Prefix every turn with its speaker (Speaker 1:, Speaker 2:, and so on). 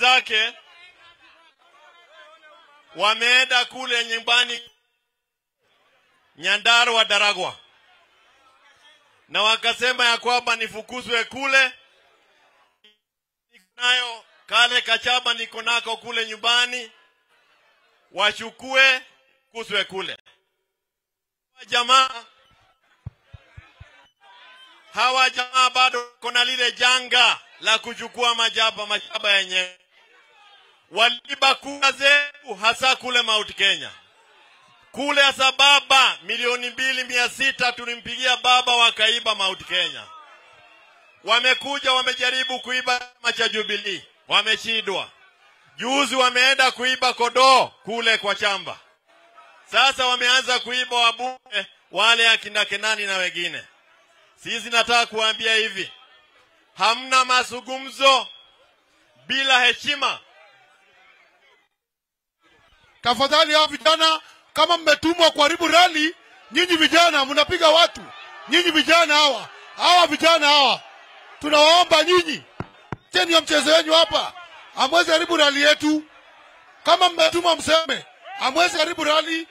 Speaker 1: wenzake wameenda kule nyumbani Nyandarua Daragwa, na wakasema ya kwamba nifukuzwe kule. Nayo kale kachama niko nako kule nyumbani, wachukue kuzwe kule. Jamaa hawa jamaa bado kuna lile janga la kuchukua mashamba yenye waliba kura zetu, hasa kule Mount Kenya. Kule hasa baba 2,600,000 tulimpigia baba, wakaiba Mount Kenya. Wamekuja wamejaribu kuiba chama cha Jubilee, wameshindwa. Juzi wameenda kuiba kodoo kule kwa chamba. Sasa wameanza kuiba wabunge wale akina Kenani na wengine. Sisi nataka kuambia hivi, hamna mazungumzo bila heshima.
Speaker 2: Tafadhali hao vijana, kama mmetumwa kuharibu rally, nyinyi vijana mnapiga watu. Nyinyi vijana hawa, hawa vijana hawa, tunawaomba nyinyi, cheni ya mchezo wenu hapa. Hamwezi haribu rally yetu. Kama mmetumwa mseme, hamwezi haribu rally.